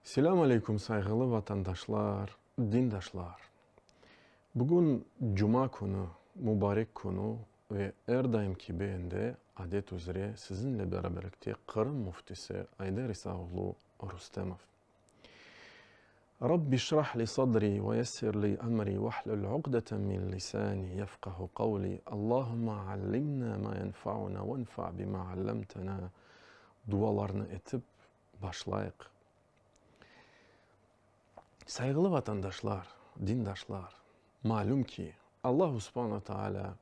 Selâm aleyküm sayğılı vatandaşlar, dindaşlar! Bugün cuma künü, mübarek künü ve er daim kibi endi adet üzre sizinle beraberlikte Qırım Müftisi Ayder İsa oğlu Rustemov. Rabbi şrah li sadri ve yessir li emri vahlul uqdeten min lisani yefqahu qavli Allahumma allimna ma yenfauna venfa bima allamtena dualarını etip başlayıq. Sayğılı vatandaşlar, dindaşlar, malüm ki, Allahu subhanu taalâ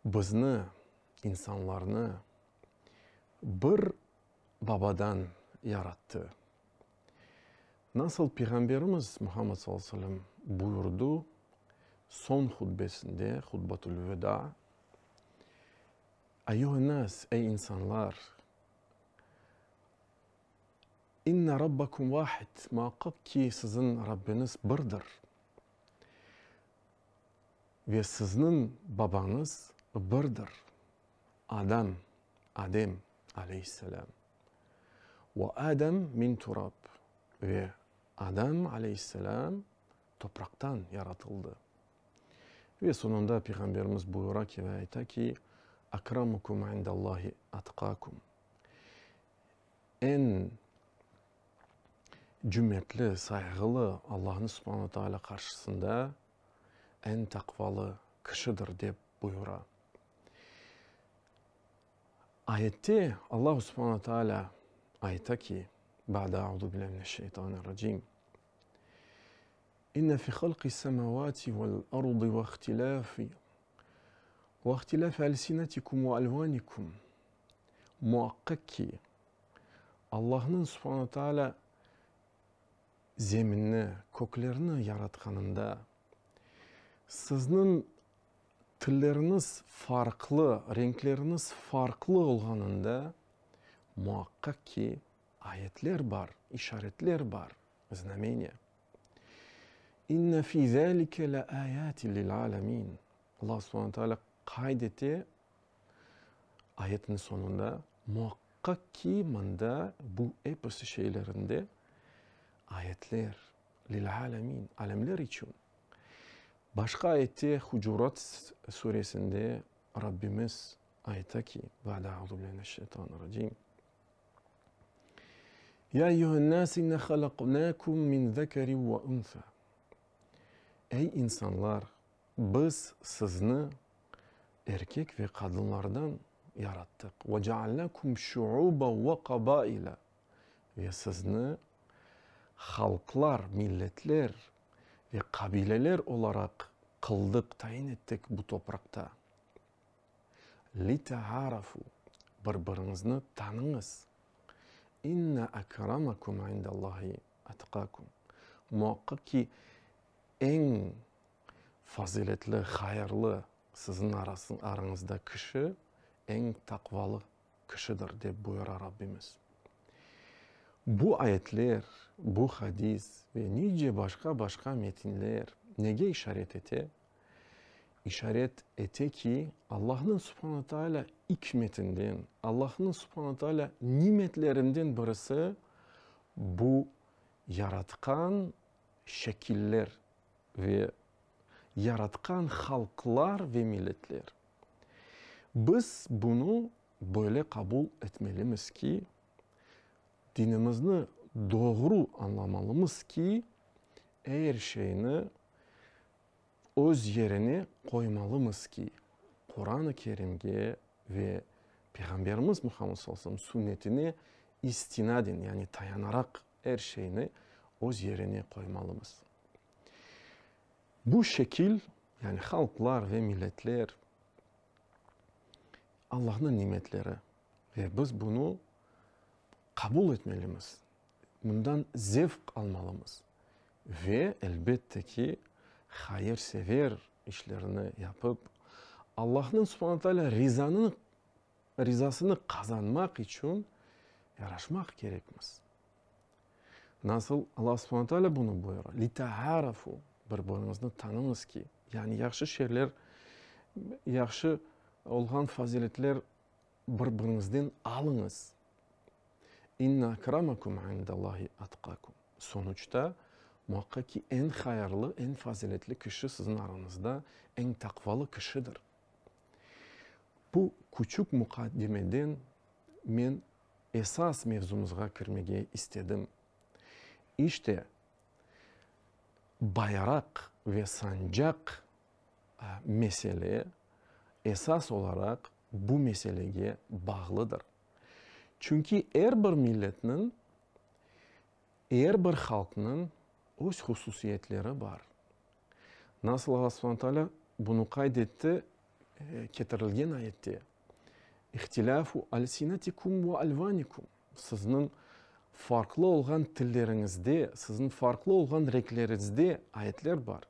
bizni, insanlarnı bir babadan yarattı. Nasıl Peyğamberimiz Muhammed sallallahu aleyhi ve sellem buyurdı soñ hutbesinde, hutbatül veda, Eyyühen-nas, ey insanlar, inne Rabbakum vahid, muaqqaq ki, siziñ Rabbiñiz birdir ve sizniñ babañız birdir, Adam, Adem, aleyhisselâm. Ve Adem min turab, ve Adam, aleyhisselâm, topraqtan yaratıldı. Ve soñunda Peyğamberimiz buyura ki ve ayta ki, Akramukum indallahi atqakum. Eñ cümertli, sayğılı Allahnıñ subhanu taalâ qarşısında eñ taqvalı kişidir, dep buyura. Ayette Allahu subhanu taalâ ayta ki, Ba'de auzu billahi mineşşeytanirracim. İnne fi halqis semavati vel ardı ve ihtilafi ve ihtilafi alsinetikum ve alvanikum Muaqqaq ki, Allahnıñ subhanu taalâ zeminni, köklerni yaratqanında, sizniñ tilleriñiz farqlı, renkleriñiz farqlı olğanında, muaqqaq ki, ayetler bar, işaretler bar, znameniya. İnne fî zâlike le âyâtin lil âlemîn. Allah subhane teâlâ qayd ete ayetniñ soñunda, muaqqaq ki, mında bu episi şeylerinde ayetler, lil âlemîn, alemler içün. Başqa ayette, Hucurat suresinde Rabbimiz ayta ki, Ba'de auzu billahi mineşşeytanirracim. Ya eyyühen-nas inna halaqnakum min zekerin ve unsa. Ey insanlar, biz sizni erkek ve qadınlardan yarattıq. Ve cealnakum şuuban ve qabaila. Ve sizni halqlar, milletler ve qabileler olaraq qıldıq, tayin ettik bu topraqta. Lite'arafu, bir-biriñizni tanıñız. İnne akramakum indallahi etqakum, muaqqaq ki, eñ faziletli, hayırlı siziñ arañızda kişi, eñ taqvalı kişidir, dep buyura Rabbimiz. Bu ayetler, bu hadis ve nice başqa-başqa metinler nege işaret ete? İşaret ete ki, Allahnıñ subhana taalâ ikmetinden, Allahnıñ subhana taalâ nimetlerinden birisi bu yaratqan şekiller ve yaratqan halqlar ve milletler. Biz bunı böyle qabul etmelimiz ki, dinimizni doğru añlamalımız ki, er şeyni öz yerine qoymalımız ki, Quran-ı Kerimge ve Peyğamberimiz Muhammed sallallahu aleyhi ve sellem sünnetine istinaden, yani tayanaraq er şeyni öz yerine qoymalımız. Bu şekil, yani halqlar ve milletler Allahnıñ nimetleri ve biz bunı qabul etmelimiz, bundan zevq almalımız ve, elbette ki, hayırsever işlerni yapıp, Allahnıñ subhane taalâ rizanı, rizasını qazanmaq içün yaraşmaq kerekmiz. Nasıl Allah subhane taalâ bunı buyura? Lite'arafu, bir-biriñizni tanıñız ki, yani yahşı şeyler, yahşı olğan faziletler bir-biriñizden alıñız. İnne akramakum indallahi atqakum. Sonuçta, muaqqaq ki, eñ hayırlı, eñ faziletli kişi siziñ arañızda eñ taqvalı kişidir. Bu küçük muqaddimeden men esas mevzumızğa kirmege istedim. İşte, bayraq ve sancaq mesele esas olaraq bu meselege bağlıdır. Çünki er bir milletniñ, er bir halqnıñ öz hususiyetleri bar. Nasıl Alla subhane taalâ bunı qayd etti ketirilgen ayette, İhtilâfu alsinatikum ve alvanikum, sizniñ farqlı olğan tilleriñizde, siziñ farqlı olğan renkleriñizde ayetler bar.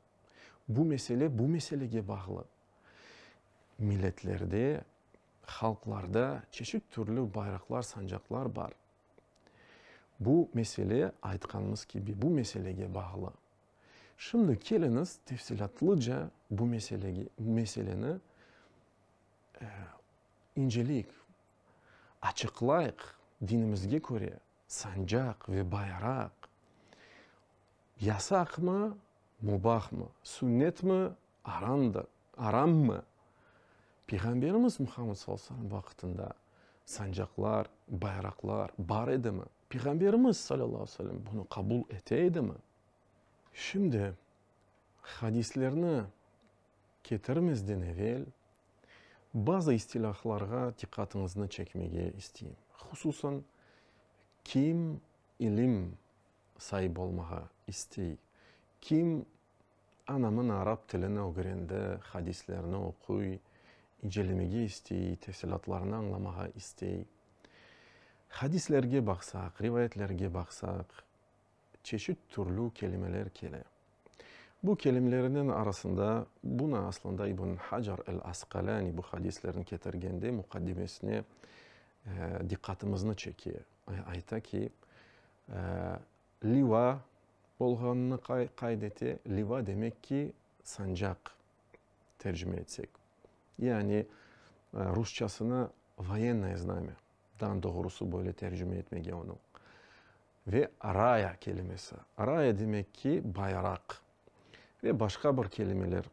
Bu mesele bu meselege bağlı. Milletlerde, halqlarda çeşit türlü bayraqlar, sancaqlar bar. Bu mesele, aytqanımız kibi, bu meselege bağlı. Şimdi keliñiz tefsilâtlıca bu meselege, meseleni inceleyik, açıqlayıq, dinimizge köre sancaq ve bayraq yasaqmı, mubahmı, sünnetmi, aramdır, arammı? Peyğamberimiz Muhammed sallallahu aleyhi ve sellem vaqtında sancaqlar, bayraqlar bar edimi? Peyğamberimiz sallallahu aleyhi ve sellem bunı qabul ete edimi? Şimdi hadislerni ketirmezden evel bazı istilahlarğa diqqatıñıznı çekmege isteyim. Hususan, kim ilim saip olmağa istey, kim anamın arap tilini ögrendi, hadislerni oquy, incelemege istey, tefsilâtlarını añlamağa istey. Hadislerge baqsaq, rivayetlerge baqsaq, çeşit türlü kelimeler kele. Bu kelimelerniñ arasında, bunı aslında İbn Hacar el-Asqalâni bu hadislerni ketirgende muqaddimesine diqqatımıznı çeke, ayta ki, liva olğanını qayd ete, liva demek ki, sancaq tercime etsek. Yani rusçasını voyennoye znamâ, dan doğrusı böyle tercime etmege onı. Ve raya kelimesi. Raya demek ki, bayraq. Ve başqa bir kelimeler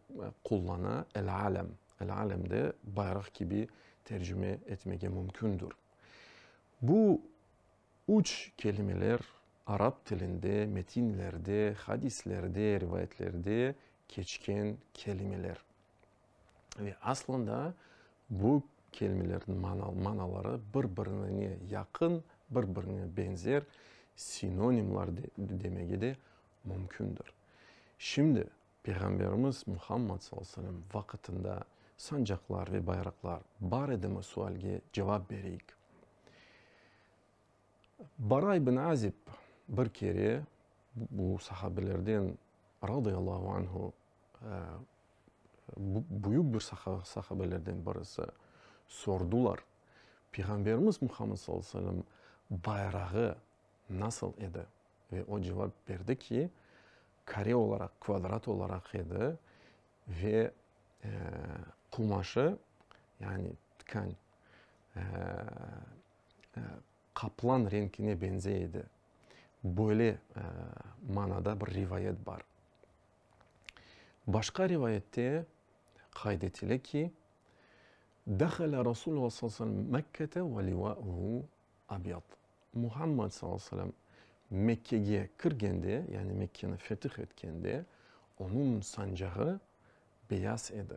qullana, el-alem. El-alem de bayraq kibi tercime etmege mümkündür. Bu üç kelimeler arap tilinde, metinlerde, hadislerde, rivayetlerde keçken kelimeler. Ve aslında bu kelimelerniñ manaları bir-birine yaqın, bir-birine beñzer, sinonimlar demege de mümkündir. Şimdi Peyğamberimiz Muhammad sallallahu aleyhi ve sellem vaqıtında sancaqlar ve bayraqlar bar edimi sualge cevap bereyik. Bara ibn Azib bir kere bu sahabelerden radıyallahu anhu büyük bir sahabelerden birisi sordular, Peyğamberimiz Muhammed sallallahu aleyhi ve sellem bayrağı nasıl edi? Ve o cevap berdi ki, kare olaraq, kvadrat olaraq edi ve qumaşı, yani tkan, qaplan renkine benzey edi. Böyle manada bir rivayet bar. Başqa rivayette qayd etile ki, Dehala Rasulullah sallallahu aleyhi ve sellem Mekkete ve livauhu abyad. Muhammad sallallahu aleyhi ve sellem Mekkege kirgende, yani Mekkeni fetih etkende, onıñ sancağı beyaz edi.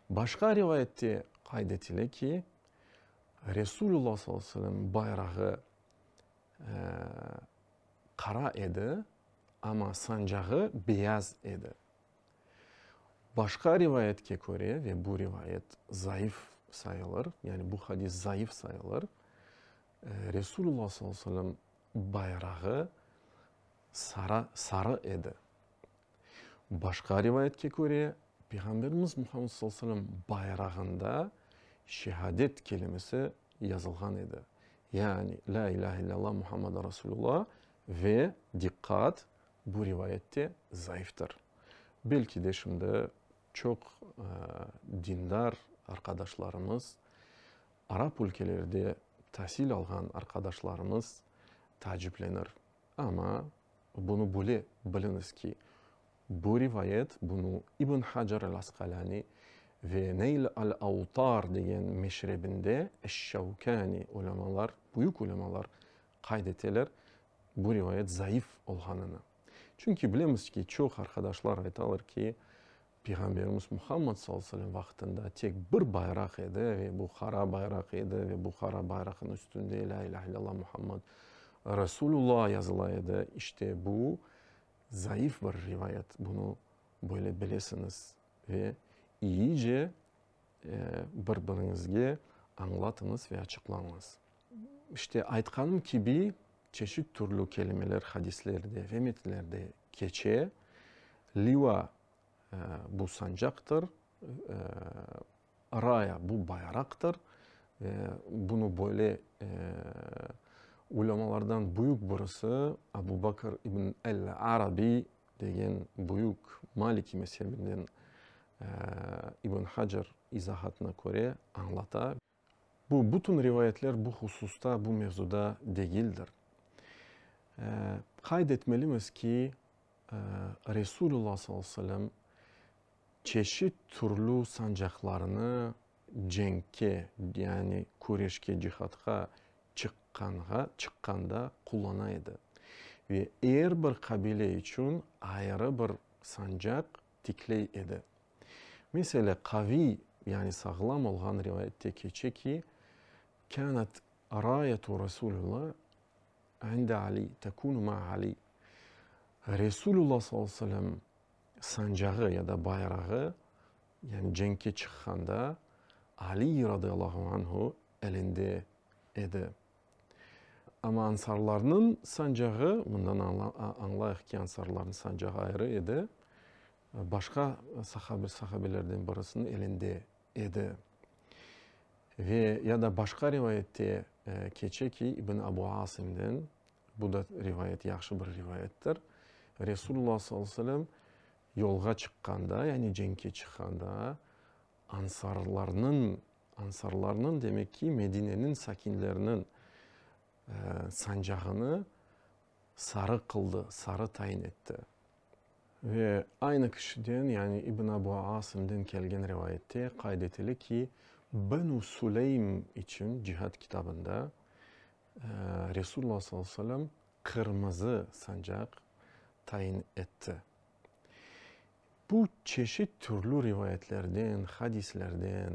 Başqa rivayette qayd etile ki, Resulullah sallallahu aleyhi ve sellem bayrağı qara edi, amma sancağı beyaz edi. Başqa rivayetke köre, ve bu rivayet zayıf sayılır, yani bu hadis zayıf sayılır, Resulullah sallallahu aleyhi ve sellem bayrağı sara, sarı edi. Başqa rivayetke köre, Peyğamberimiz Muhammed sallallahu aleyhi ve sellem bayrağında şehadet kelimesi yazılğan edi. Yani, Lâ ilâhe illallah Muhammed Rasulullah ve, diqqat, bu rivayet de zayıftır. Belki de şimdi çoq dindar arqadaşlarımız, arap ülkelerde tasil alğan arqadaşlarımız. taaciplenir. Amma bunı böyle biliñiz ki, bu rivayet, bunı İbn Hacer el-Asqalâni ve Neyl al-Avtar degen meşrebinde eş-Şevkâni ulemalar, büyük ulemalar qayd eteler, bu rivayet zayıf olğanını. Çünki bilemiz ki, çoq arqadaşlar aytalar ki, Peyğamberimiz Muhammad sallallahu aleyhi ve sellem vaqtında tek bir bayraq edi ve bu qara bayraq edi ve bu qara bayraqnıñ üstünde Lâ ilâhe illallah Muhammad Rasulullah yazıla edi. İşte bu zayıf bir rivayet, bunı böyle bilesiñiz ve iyice bir-biriñizge añlatıñız ve açıqlañız. İşte aytqanım kibi, çeşit türlü kelimeler hadislerde ve metinlerde keçe. Liva, bu sancaqtır, raya, bu bayraqtır. Bunı böyle ulemalardan büyük birisi Abu Bakr ibn el-Arabi degen büyük Maliki mezhebinden İbn Hacer izahatına köre añlata. Bu bütün rivayetler bu hususta, bu mevzuda degildir. Qayd etmelimiz ki, Resulullah sallallahu aleyhi ve sellem çeşit türlü sancaqlarnı cenkke, yani küreşke, cihatqa çıqqanğa, çıqqanda qullana edi. Ve er bir qabile içün ayrı bir sancaq tikley edi. Meselâ, qaviy, yani sağlam olğan rivayette keçe ki, Kânat râyetu Resûlullah inde Ali, tekûnu ma'a Ali. Resûlullah sallallahu aleyhi ve sellem sancağı ya da bayrağı, yani cenkke çıqqanda Ali radıyallahu anhu elinde edi. Amma ansarlarnıñ sancağı, bundan añlayıq ki, ansarlarnıñ sancağı ayrı edi, başqa sahabelerden birisiniñ elinde edi. Ve ya da başqa rivayette keçe ki, İbn Abu Asimden, bu da rivayet yahşı bir rivayettir, Resulullah sallallahu aleyhi ve sellem yolğa çıqqanda, yani cenkke çıqqanda, ansarlarnıñ, ansarlarnıñ, demek ki, Medineniñ sakinleriniñ sancağını sarı qıldı, sarı tayin etti. Ve aynı kişiden, yani İbn Abu Asimden kelgen rivayette qayd etile ki, Benu Suleym içün Cihad kitabında Resulullah sallallahu aleyhi ve sellem qırmızı sancaq tayin etti. Bu çeşit türlü rivayetlerden, hadislerden,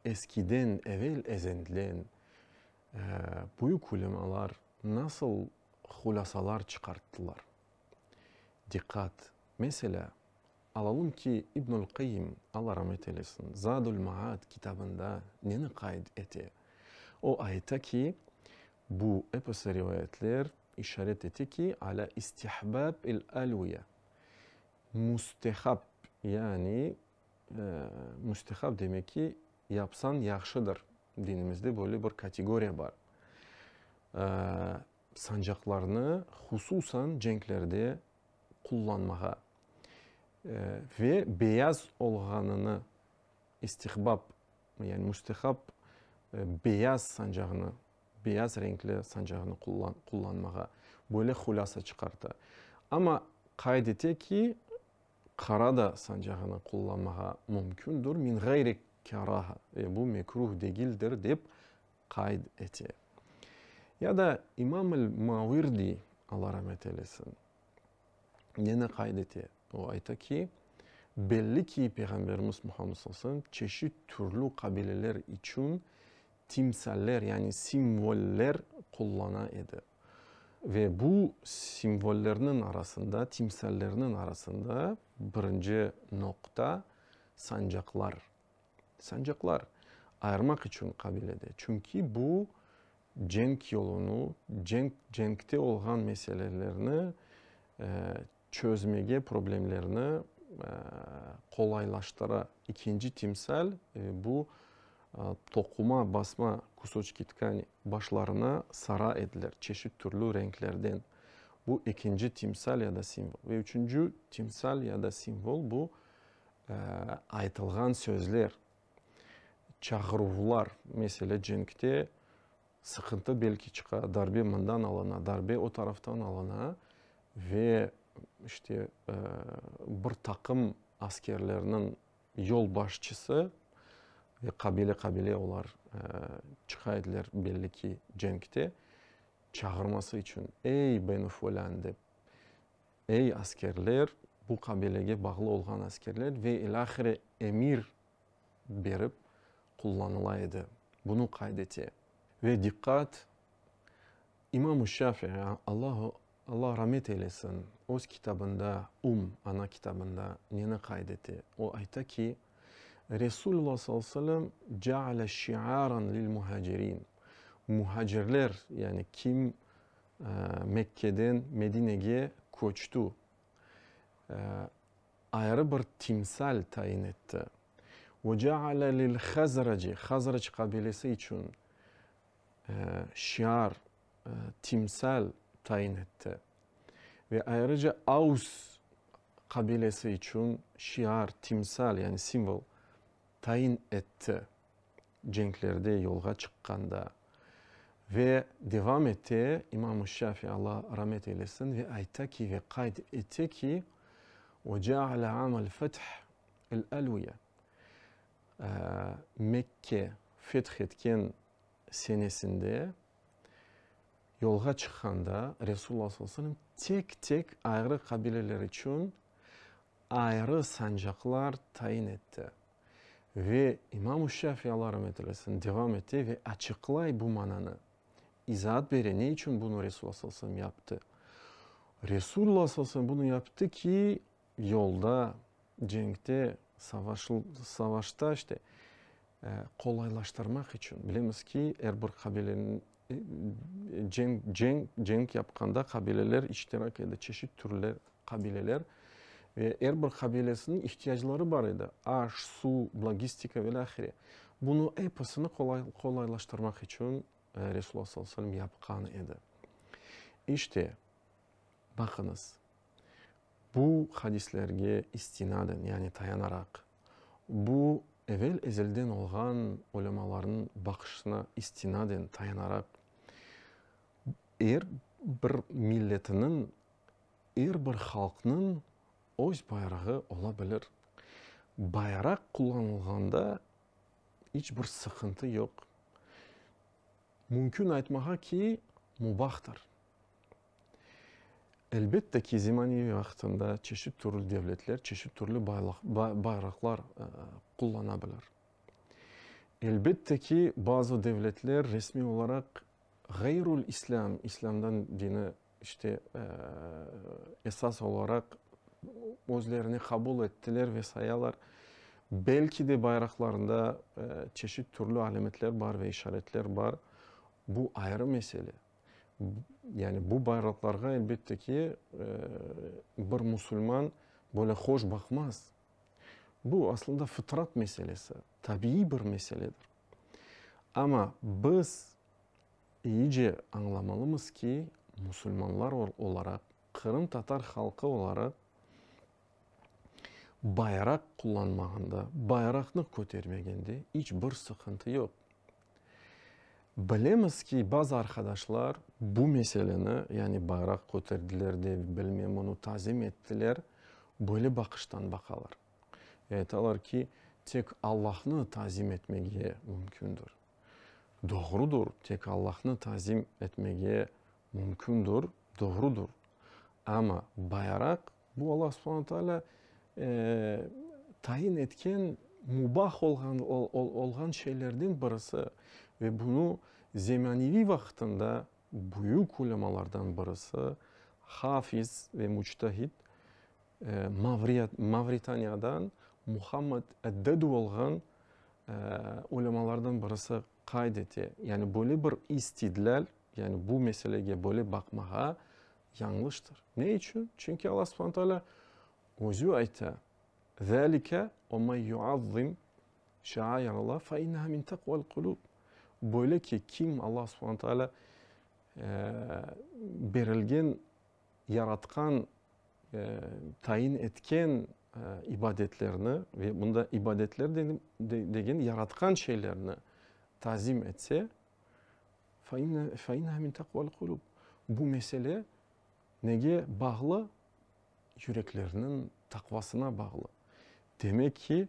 eskiden, evel-ezelden büyük ulemalar nasıl hulâsalar çıqarttılar? Diqqat! Meselâ, alalım ki, İbnül-Qayyim, Alla ramet eylesin, Zadül-Maad kitabında neni qayd ete? O ayta ki, bu episi rivayetler işaret ete ki, alâ istihbab-il-alviya, müstehap, yani müstehap demek ki, yapsañ yahşıdır, dinimizde böyle bir kategoriya bar, sancaqlarnı hususan cenklerde qullanmağa ve beyaz olğanını istihbab, yani müstehap beyaz sancağını, beyaz renkli sancağını qullanmağa böyle hulâsa çıqarta. Amma qayd ete ki, qara da sancağını qullanmağa mümkündür, min ğayri kâraha, ve bu mekruh degildir, dep qayd ete. Ya da İmam el-Mavirdi, Alla rahmet eylesin, neni qayd ete? O ayta ki, belli ki, Peyğamberimiz Muhammed sallallahu aleyhi ve sellem çeşit türlü qabileler içün timsaller, yani simvoller qullana edi. Ve bu simvollerniñ arasında, timsallerniñ arasında birinci noqta sancaqlar. Sancaqlar ayırmaq içün qabilede, çünki bu cenk yolunı, cenk, cenkte olğan meselelerni çözmege, problemlerni qolaylaştıra. İkinci timsal, bu toquma, basma, kusoçki tkani, başlarına sara ediler, çeşit türlü renklerden. Bu ekinci timsal ya da simvol. Ve üçünci timsal ya da simvol, bu aytılğan sözler, çağıruvlar, meselâ, cenkte. Sıqıntı belki çıqa, darbe mından alına, darbe o taraftan alına ve işte bir taqım askerlerniñ yolbaşçısı ve qabile-qabile olar çıqa ediler belli ki cenkte, çağırması içün, Ey, Benu Fulân! dep, Ey, askerler, bu qabilege bağlı olğan askerler ve ilâhre emir berip qullanıla edi. Bunı qayd ete. Ve diqqat, İmam-ı Şafi'i, Allah Allah ramet eylesin, öz kitabında, Umm, ana kitabında neni qayd ete? O ayta ki, Resulullah sallallahu aleyhi ve sellem ceale şiaran lil muhacirin, muhacirler, yani kim Mekkeden Medinege köçtü, ayrı bir timsal tayin etti. Ve ceale lil hazraci, Hazrac qabilesi içün şiar, timsal tayin etti. Ve ayrıca Avs qabilesi içün şiar, timsal, yani simvol tayin etti. Cenklerde yolğa çıqqanda. Ve devam ete İmam-ı Şafi, Alla ramet eylesin, ve ayta ki, ve qayd ete ki, Ve ceale amal feth el-alviye, Mekke feth etken senesinde yolğa çıqqanda Resulullah sallallahu aleyhi ve sellem tek-tek ayrı qabileler içün ayrı sancaqlar tayin etti. Ve İmam-ı Şafi, Allah rahmet eylesin, devam ete ve açıqlay bu mananı, izaat bere, ne içün bunı Resulullah sallallahu aleyhi ve sellem yaptı. Resulullah sallallahu aleyhi ve sellem bunı yaptı ki, yolda, cenkte, savaşta işte, qolaylaştırmaq içün. Bilemiz ki, er bir qabileniñ cenk, cenk, cenk yapqanda qabileler iştirak edi, çeşit türlü qabileler ve er bir qabilesiniñ ihtiyacları bar edi, aş, suv, logistika ve ilâhre. Bunı episini qolaylaştırmaq içün Resulullah sallallahu aleyhi ve sellem yapqan edi. İşte, baqıñız, bu hadislerge istinaden, yani tayanaraq, bu evel-ezelden olğan ulemalarnıñ baqışına istinaden, tayanaraq, er bir milletiniñ Er bir halqnıñ öz bayrağı ola bilir. Bayraq qullanılğanda iç bir sıqıntı yoq. Mümkün aytmağa ki, mubahtır. Elbette ki, zemaneviy vaqtında çeşit türlü devletler çeşit türlü bayraqlar qullana bilir. Elbette ki, bazı devletler resmiy olaraq ğayrul islâm, islâmdan dini işte, esas olaraq özlerine qabul ettiler ve sayalar. Belki de bayraqlarında çeşit türlü alâmetler bar ve işaretler bar. Bu ayrı mesele. Yani bu bayraqlarğa, elbette ki, bir musulman böyle hoş baqmaz. Bu, aslında, fıtrat meselesi, tabiiy bir meseledir. Amma biz İyice añlamalımız ki, musulmanlar olaraq, qırımtatar halqı olaraq bayraq qullanmağanda, bayraqnı kötermegende iç bir sıqıntı yoq. Bilemiz ki, bazı arqadaşlar bu meseleni, yani bayraq köterdiler de, bilmem, onı tazim ettiler, böyle baqıştan baqalar. Ve aytalar ki, tek Allahnı tazim etmege mümkündir. Doğrudur, tek Allahnı tazim etmege mümkündür, doğrudur. Amma bayraq, bu Allah subhana taalâ tayin etken mubah olğan olğan şeylerden birisi ve bunı zemaneviy vaqıtında büyük ulemalardan birisi, hafiz ve müctahid Mavritaniyadan Muhammad Eddedu olğan ulemalardan birisi qayd ete. Yani böyle bir istidlâl, yani bu meselege böyle baqmağa yañlıştır. Ne içün? Çünki Allah subhane taalâ özü ayta, Zâlike ve men yuazzim şeairallah fe inneha min teqvel kulub. Böyle ki, kim Allah subhane taalâ berilgen yaratqan, tayin etken ibadetlerni, ve bunda ibadetler degen yaratqan şeylerni tazim etse, Fe inneha min taqval qulub. Bu mesele nege bağlı? Yüreklerniñ taqvasına bağlı. Demek ki,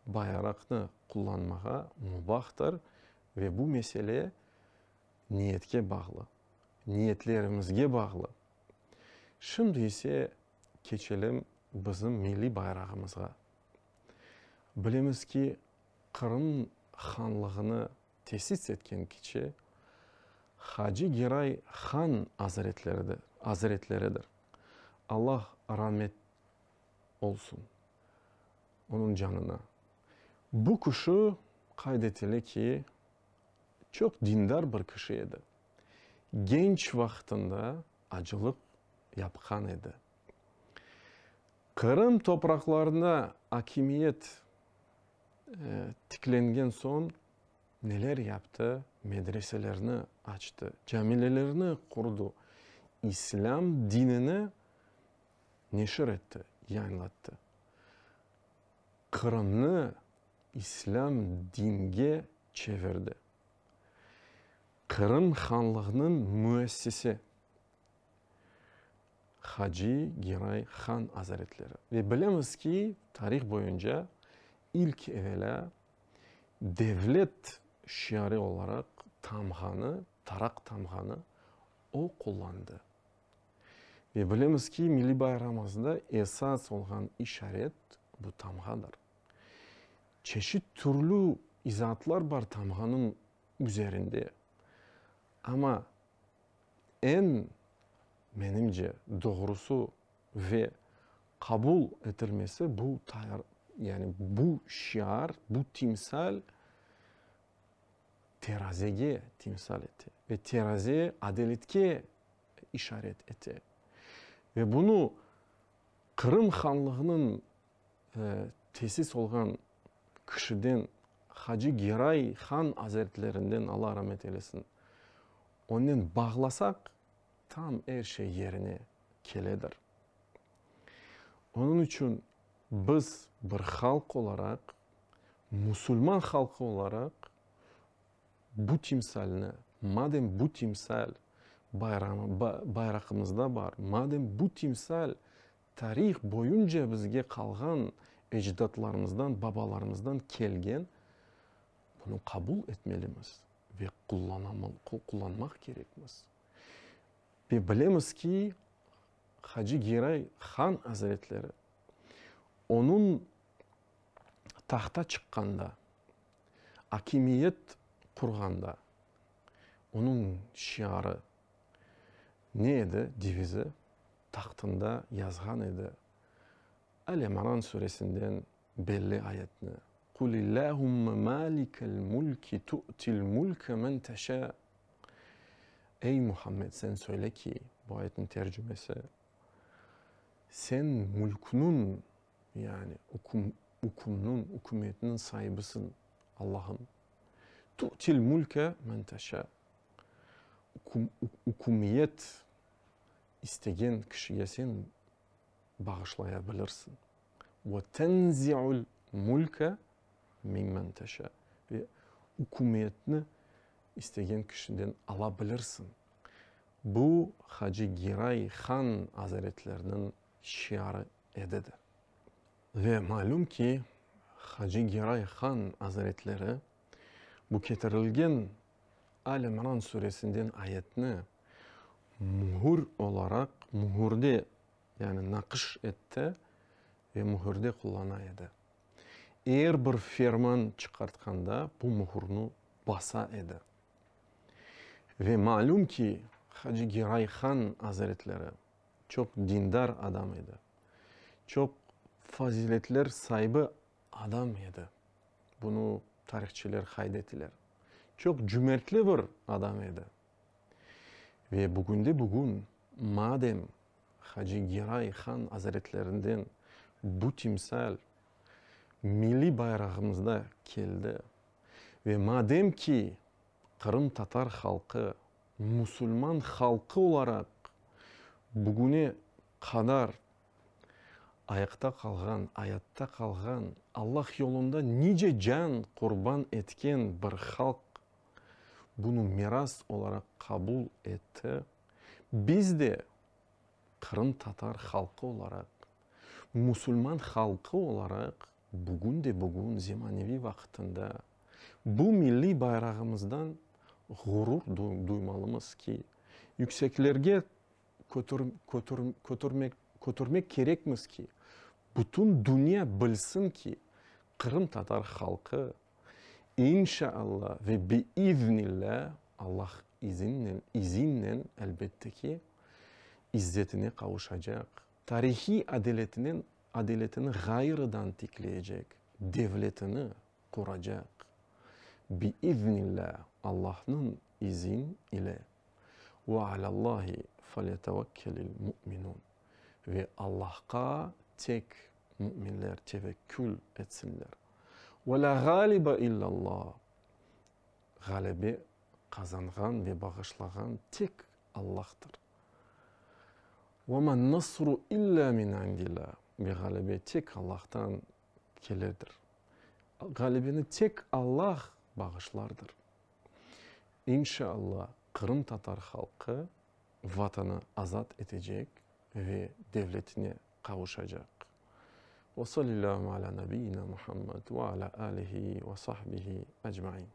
bayraqnı qullanmağa mubahtır ve bu mesele niyetke bağlı, niyetlerimizge bağlı. Şimdi ise keçelim bizim milliy bayrağımızğa. Bilemiz ki, Qırım hanlığını tesis etken kiçi Hacı Geray han azretleridir. Allah ramet olsun onıñ canına. Bu kişi, qayd etile ki, çoq dindar bir kişi edi. Genç vaqtında acılıq yapqan edi. Qırım topraqlarında akimiyet tiklengen soñ neler yaptı? Medreselerni açtı, camilelerni qurdu, islâm dinini neşir etti, yayınlattı. Qırımnı islâm dinge çevirdi. Qırım hanlığınıñ müessisi Hacı Geray Han azaretleri. Ve bilemiz ki, tarih boyunca ilk evelâ devlet şiarı olaraq tamğanı, taraq tamğanı o qullandı. Ve bilemiz ki, milliy bayramımızda esas olğan işaret bu tamğadır. Çeşit türlü izaatlar bar tamğanıñ üzerinde. Amma eñ, menimce, doğrusı ve qabul etilmesi bu, yani bu şiar, bu timsal terazege timsal ete ve teraze adaletke işaret ete. Ve bunı Qırım hanlığınıñ tesis olğan kişiden, Hacı Geray han azretlerinden, Alla ramet eylesin, onen bağlasaq, tam er şey yerine keledir. Onıñ içün biz bir halq olaraq, musulman halqı olaraq bu timsalni, madem bu timsal bayraqımızda bar, madem bu timsal tarih boyunca bizge qalğan ecdatlarımızdan, babalarımızdan kelgen, bunı qabul etmelimiz ve qullanmaq kerekmiz. Ve bilemiz ki, Hacı Geray han azretleri onıñ tahta çıqqanda, akimiyet qurğanda onıñ şiarı ne edi, devizi tahtında yazğan edi, Al-İmran suresinden belli ayetni, Qulillâhumme mâlikel mülki tu'til mülke men teşâ. Ey, Muhammed, sen söyle ki, bu ayetniñ tercümesi, sen mülkniñ, yani üküm, ükümniñ, ükümetniñ saibisiñ, Allahım. Tu'til mülke men teşâ. Üküm, ükümiyet istegen kişige sen bağışlaya bilirsiñ. Ve tenzi'ul mülke mimmen teşâ. Ve ükümetni istegen kişiden ala bilirsiñ. Bu Hacı Giray han azaretleriniñ şiarı edidir. Ve malüm ki, Hacı Giray han azaretleri bu ketirilgen Al-İmran suresinden ayetni mühür olaraq mühürde, yani naqış etti ve mühürde qullana edi. Er bir ferman çıqartqanda bu mühürni basa edi. Ve malüm ki, Hacı Geray han azaretleri çoq dindar adam edi, çoq faziletler saibi adam edi. Bunı tarihçiler qayd etiler. Çoq cümertli bir adam edi. Ve bugünde-bugün, madem Hacı Geray han azaretlerinden bu timsal milliy bayrağımızda keldi ve madem ki qırımtatar halqı musulman halqı olaraq bugüne qadar ayaqta qalğan, ayatta qalğan, Allah yolunda nice can qurban etken bir halq. Bunı miras olaraq qabul etti. Biz de qırımtatar halqı olaraq, musulman halqı olaraq bugün de bugün zemaneviy vaqıtında bu milliy bayrağımızdan ğurur duymalımız ki, yükseklerge kötürmek kerekmiz ki, bütün dünya bilsin ki, qırımtatar halqı, inşa-Alla ve bi-iznillâ, Allah izinnen, elbette ki, izzetine qavuşacaq, tarihiy adaletinen adaletini ğayrıdan tikleycek, devletini quracaq. Bi-iznillâ, Allahnıñ izin ile. Ve alâ-Allahi felyetevekkelil mu'minun. Ve Allahqa tek müminler tevekkül etsinler. Ve lâ ğalibe illâ-Allah. Ğalebe qazanğan ve bağışlağan tek Allahtır. Ve men nasru illâ min indillâ. Ve ğalebe tek Allahtan keledir. Ğalebeni tek Allah bağışlardır. İnşaAllah, qırımtatar halqı Vatanı azat etecek ve devletine qavuşacaq. Ve salillâhu alâ nabiyyina Muhammed ve alâ âlihi ve sahbihi ecmaîn.